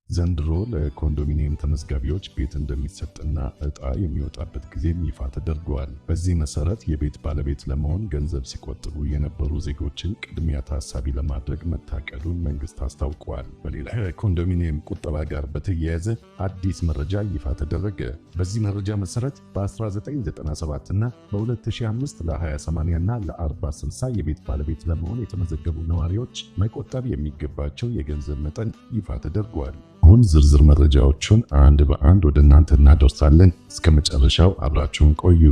ዘንድሮ ለኮንዶሚኒየም ተመዝጋቢዎች ቤት እንደሚሰጥና ዕጣ የሚወጣበት ጊዜም ይፋ ተደርጓል። በዚህ መሰረት የቤት ባለቤት ለመሆን ገንዘብ ሲቆጥቡ የነበሩ ዜጎችን ቅድሚያ ታሳቢ ለማድረግ መታቀዱን መንግስት አስታውቋል። በሌላ ከኮንዶሚኒየም ቁጠባ ጋር በተያያዘ አዲስ መረጃ ይፋ ተደረገ። በዚህ መረጃ መሰረት በ1997 እና በ2005 ለ20/80 እና ለ40/60 የቤት ባለቤት ለመሆን የተመዘገቡ ነዋሪዎች መቆጠብ የሚገባቸው የገንዘብ መጠን ይፋ ተደርጓል። አሁን ዝርዝር መረጃዎቹን አንድ በአንድ ወደ እናንተ እናደርሳለን። እስከ መጨረሻው አብራችሁን ቆዩ።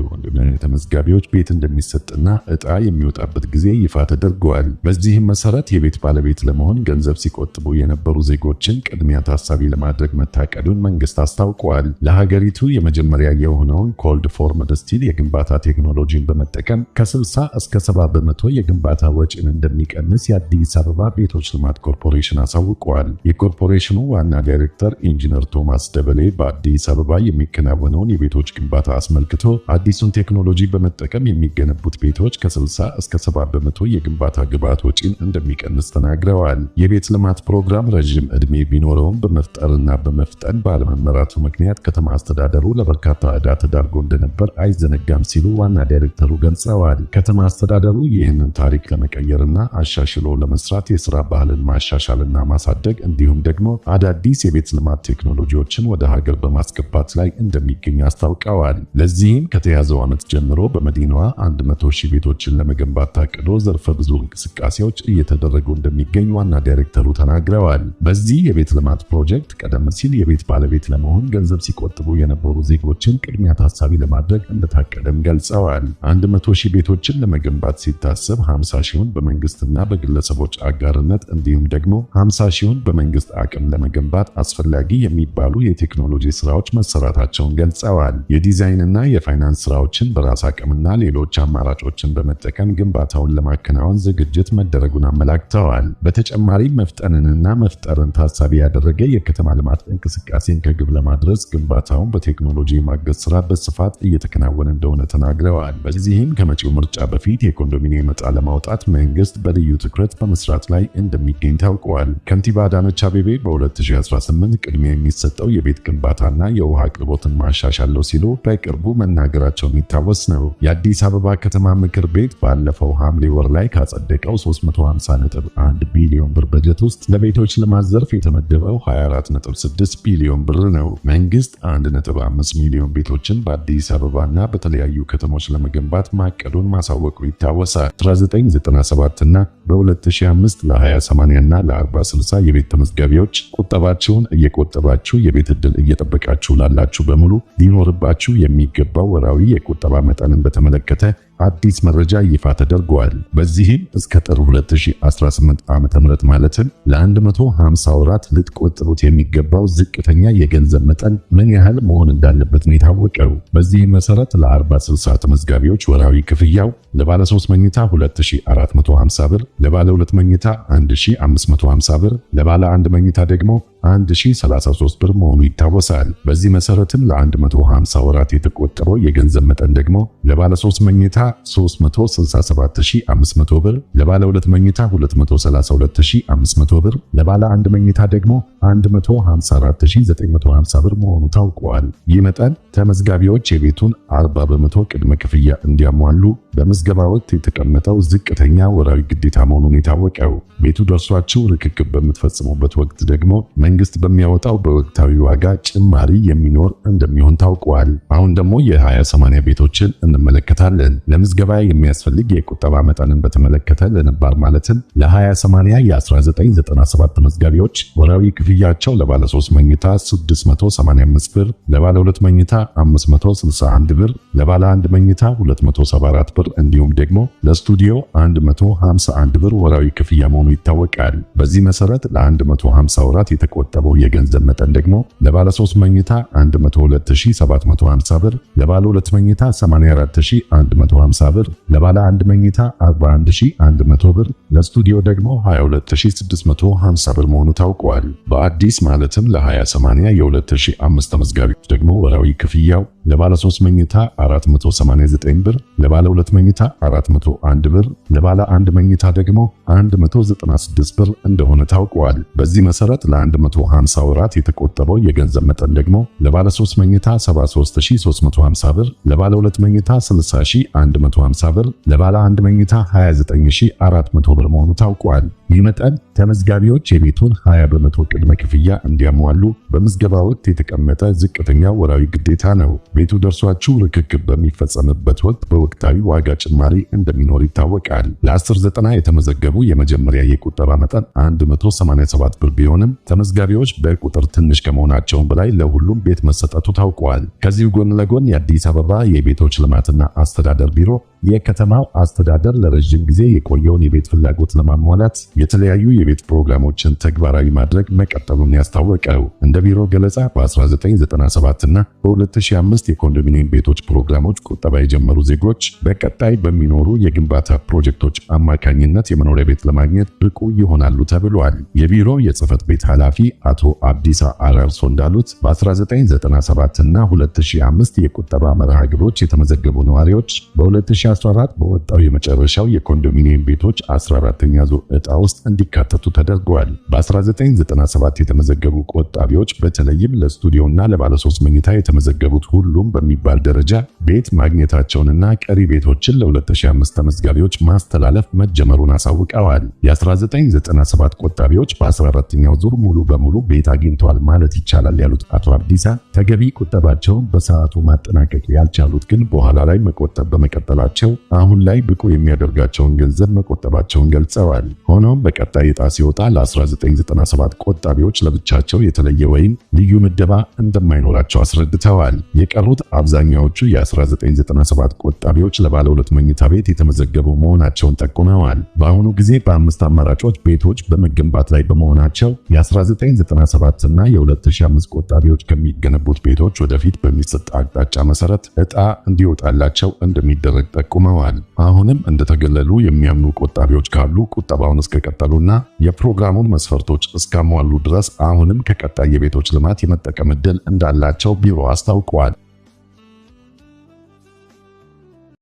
ተመዝጋቢዎች ቤት እንደሚሰጥና ዕጣ የሚወጣበት ጊዜ ይፋ ተደርጓል። በዚህም መሰረት የቤት ባለቤት ለመሆን ገንዘብ ሲቆጥቡ የነበሩ ዜጎችን ቅድሚያ ታሳቢ ለማድረግ መታቀዱን መንግስት አስታውቋል። ለሀገሪቱ የመጀመሪያ የሆነውን cold formed steel የግንባታ ቴክኖሎጂን በመጠቀም ከ60 እስከ 70% የግንባታ ወጪን እንደሚቀንስ የአዲስ አበባ ቤቶች ልማት ኮርፖሬሽን አሳውቋል። የኮርፖሬሽኑ ዋና ዳይሬክተር ኢንጂነር ቶማስ ደበሌ በአዲስ አበባ የሚከናወነውን የቤቶች ግንባታ አስመልክቶ አዲሱን ቴክኖሎጂ በመጠቀም የሚገነቡት ቤቶች ከ60 እስከ 70% የግንባታ ግብዓት ወጪን እንደሚቀንስ ተናግረዋል። የቤት ልማት ፕሮግራም ረዥም ዕድሜ ቢኖረውም በመፍጠርና በመፍጠን ባለመመራቱ ምክንያት ከተማ አስተዳደሩ ለበርካታ ዕዳ ተዳርጎ እንደነበር አይዘነጋም ሲሉ ዋና ዳይሬክተሩ ገልጸዋል። ከተማ አስተዳደሩ ይህንን ታሪክ ለመቀየርና አሻሽሎ ለመስራት የስራ ባህልን ማሻሻልና ማሳደግ እንዲሁም ደግሞ አዳዲስ የቤት ልማት ቴክኖሎጂዎችን ወደ ሀገር በማስገባት ላይ እንደሚገኝ አስታውቀዋል። ለዚህም ከተያዘው ዓመት ጀምሮ በመዲናዋ 100,000 ቤቶችን ለመገንባት ታቅዶ ዘርፈ ብዙ እንቅስቃሴዎች እየተደረጉ እንደሚገኝ ዋና ዳይሬክተሩ ተናግረዋል። በዚህ የቤት ልማት ፕሮጀክት ቀደም ሲል የቤት ባለቤት ለመሆን ገንዘብ ሲቆጥቡ የነበሩ ዜጎችን ቅድሚያ ታሳቢ ለማድረግ እንደታቀደም ገልጸዋል። 100,000 ቤቶችን ለመገንባት ሲታሰብ 50 ሺውን በመንግስትና በግለሰቦች አጋርነት እንዲሁም ደግሞ 50 ሺውን በመንግስት አቅም ለመገንባት አስፈላጊ የሚባሉ የቴክኖሎጂ ስራዎች መሰራታቸውን ገልጸዋል። የዲዛይንና የፋይናንስ ስራዎችን በራስ አቅምና ሌሎች አማራጮችን በመጠቀም ግንባታውን ለማከናወን ዝግጅት መደረጉን አመላክተዋል። በተጨማሪም መፍጠንንና መፍጠርን ታሳቢ ያደረገ የከተማ ልማት እንቅስቃሴን ከግብ ለማድረስ ግንባታውን በቴክኖሎጂ የማገዝ ስራ በስፋት እየተከናወነ እንደሆነ ተናግረዋል። በዚህም ከመጪው ምርጫ በፊት የኮንዶሚኒየም ዕጣ ለማውጣት መንግስት በልዩ ትኩረት በመስራት ላይ እንደሚገኝ ታውቋል። ከንቲባ አዳነች አቤቤ በ2018 ቅድሚያ የሚሰጠው የቤት ግንባታና የውሃ አቅርቦትን ማሻሻል ነው ሲሉ በቅርቡ መናገራቸው የሚታወስ ነው። የአዲስ አበባ ከተማ ምክር ቤት ባለፈው ሐምሌ ወር ላይ ካጸደቀው 350.1 ቢሊዮን ብር በጀት ውስጥ ለቤቶች ልማት ዘርፍ የተመደበው 24.6 ቢሊዮን ብር ነው። መንግስት 1.5 ሚሊዮን ቤቶችን በአዲስ አበባና በተለያዩ ከተሞች ለመገንባት ማቀዱን ማሳወቁ ይታወሳል። 1997 እና በ2005 ለ20/80 እና ለ40/60 የቤት ተመዝጋቢዎች ቁጠባችሁን እየቆጠባችሁ የቤት ዕድል እየጠበቃችሁ ላላችሁ በሙሉ ሊኖርባችሁ የሚገባው ወራዊ የቁጠባ መጠንን በተመለከተ አዲስ መረጃ ይፋ ተደርጓል። በዚህም እስከ ጥር 2018 ዓ.ም ማለትም ለ150 ወራት ልትቆጥቡት የሚገባው ዝቅተኛ የገንዘብ መጠን ምን ያህል መሆን እንዳለበት ነው የታወቀው። በዚህም መሰረት ለ40/60 ተመዝጋቢዎች ወራዊ ክፍያው ለባለ 3 መኝታ 2450 ብር፣ ለባለ 2 መኝታ 1550 ብር፣ ለባለ 1 መኝታ ደግሞ 1033 ብር መሆኑ ይታወሳል። በዚህ መሰረትም ለ150 ወራት የተቆጠበው የገንዘብ መጠን ደግሞ ለባለ 3 መኝታ 367500 ብር፣ ለባለ 2 መኝታ 232500 ብር፣ ለባለ 1 መኝታ ደግሞ 154950 ብር መሆኑ ታውቋል። ይህ መጠን ተመዝጋቢዎች የቤቱን 40% ቅድመ ክፍያ እንዲያሟሉ በምዝገባ ወቅት የተቀመጠው ዝቅተኛ ወራዊ ግዴታ መሆኑን የታወቀው። ቤቱ ደርሷችሁ ርክክብ በምትፈጽሙበት ወቅት ደግሞ መንግስት በሚያወጣው በወቅታዊ ዋጋ ጭማሪ የሚኖር እንደሚሆን ታውቋል። አሁን ደግሞ የ20/80 ቤቶችን እንመለከታለን። ለምዝገባ የሚያስፈልግ የቁጠባ መጠንን በተመለከተ ለነባር ማለትም ለ20/80 የ1997 ተመዝጋቢዎች ወራዊ ክፍያቸው ለባለ 3 መኝታ 685 ብር፣ ለባለ 2 መኝታ 561 ብር፣ ለባለ 1 መኝታ 274 ብር እንዲሁም ደግሞ ለስቱዲዮ 151 ብር ወራዊ ክፍያ መሆኑ ይታወቃል። በዚህ መሰረት ለ150 ወራት የተቆጠበው የገንዘብ መጠን ደግሞ ለባለ 3 መኝታ 102750 ብር፣ ለባለ 2 መኝታ 84150 ብር፣ ለባለ 1 መኝታ 41100 ብር፣ ለስቱዲዮ ደግሞ 22650 ብር መሆኑ ታውቋል። በአዲስ ማለትም ለ20/80 የ2005 ተመዝጋቢዎች ደግሞ ወራዊ ክፍያው ለባለ 3 መኝታ 489 ብር፣ ለባለ 2 መኝታ 401 ብር፣ ለባለ 1 መኝታ ደግሞ 196 ብር እንደሆነ ታውቋል። በዚህ መሰረት ለ1 ለ150 ወራት የተቆጠበው የገንዘብ መጠን ደግሞ ለባለ 3 መኝታ 73350 ብር፣ ለባለ 2 መኝታ 60150 ብር፣ ለባለ 1 መኝታ 29400 ብር መሆኑ ታውቋል። ይህ መጠን ተመዝጋቢዎች የቤቱን 20% ቅድመ ክፍያ እንዲያሟሉ በምዝገባ ወቅት የተቀመጠ ዝቅተኛ ወራዊ ግዴታ ነው። ቤቱ ደርሷችሁ ርክክብ በሚፈጸምበት ወቅት በወቅታዊ ዋጋ ጭማሪ እንደሚኖር ይታወቃል። ለ1090 የተመዘገቡ የመጀመሪያ የቁጠባ መጠን 187 ብር ቢሆንም ተመዝጋቢዎች በቁጥር ትንሽ ከመሆናቸውም በላይ ለሁሉም ቤት መሰጠቱ ታውቋል። ከዚሁ ጎን ለጎን የአዲስ አበባ የቤቶች ልማትና አስተዳደር ቢሮ የከተማው አስተዳደር ለረጅም ጊዜ የቆየውን የቤት ፍላጎት ለማሟላት የተለያዩ የቤት ፕሮግራሞችን ተግባራዊ ማድረግ መቀጠሉን ያስታወቀው፣ እንደ ቢሮ ገለጻ በ1997 እና በ2005 የኮንዶሚኒየም ቤቶች ፕሮግራሞች ቁጠባ የጀመሩ ዜጎች በቀጣይ በሚኖሩ የግንባታ ፕሮጀክቶች አማካኝነት የመኖሪያ ቤት ለማግኘት ብቁ ይሆናሉ ተብሏል። የቢሮ የጽህፈት ቤት ኃላፊ አቶ አብዲሳ አራርሶ እንዳሉት በ1997 እና 2005 የቁጠባ መርሃ ግብሮች የተመዘገቡ ነዋሪዎች በ2014 በወጣው የመጨረሻው የኮንዶሚኒየም ቤቶች 14ኛ ዙር ዕጣ ውስጥ እንዲካተቱ ተደርጓል። በ1997 የተመዘገቡ ቆጣቢዎች በተለይም ለስቱዲዮና ለባለሶስት መኝታ የተመዘገቡት ሁሉም በሚባል ደረጃ ቤት ማግኘታቸውንና ቀሪ ቤቶችን ለ2005 ተመዝጋቢዎች ማስተላለፍ መጀመሩን አሳውቀዋል። የ1997 ቆጣቢዎች በ14ኛው ዙር ሙሉ በሙሉ ቤት አግኝተዋል ማለት ይቻላል ያሉት አቶ አብዲሳ ተገቢ ቁጠባቸውን በሰዓቱ ማጠናቀቅ ያልቻሉት ግን በኋላ ላይ መቆጠብ በመቀጠላቸው አሁን ላይ ብቁ የሚያደርጋቸውን ገንዘብ መቆጠባቸውን ገልጸዋል። ሆኖም በቀጣይ ዕጣ ሲወጣ ለ1997 ቆጣቢዎች ለብቻቸው የተለየ ወይም ልዩ ምደባ እንደማይኖራቸው አስረድተዋል። የቀሩት አብዛኛዎቹ የ1997 ቆጣቢዎች ለባለ ሁለት መኝታ ቤት የተመዘገቡ መሆናቸውን ጠቁመዋል። በአሁኑ ጊዜ በአምስት አማራጮች ቤቶች በመገንባት ላይ በመሆናቸው የ1997 እና የ2005 ቆጣቢዎች ከሚገነቡት ቤቶች ወደፊት በሚሰጥ አቅጣጫ መሰረት ዕጣ እንዲወጣላቸው እንደሚደረግ ጠቁመዋል። አሁንም እንደተገለሉ የሚያምኑ ቆጣቢዎች ካሉ ቁጠባውን እስከቀጠሉና የፕሮግራሙን መስፈርቶች እስካሟሉ ድረስ አሁንም ከቀጣይ የቤቶች ልማት የመጠቀም ዕድል እንዳላቸው ቢሮ አስታውቋል።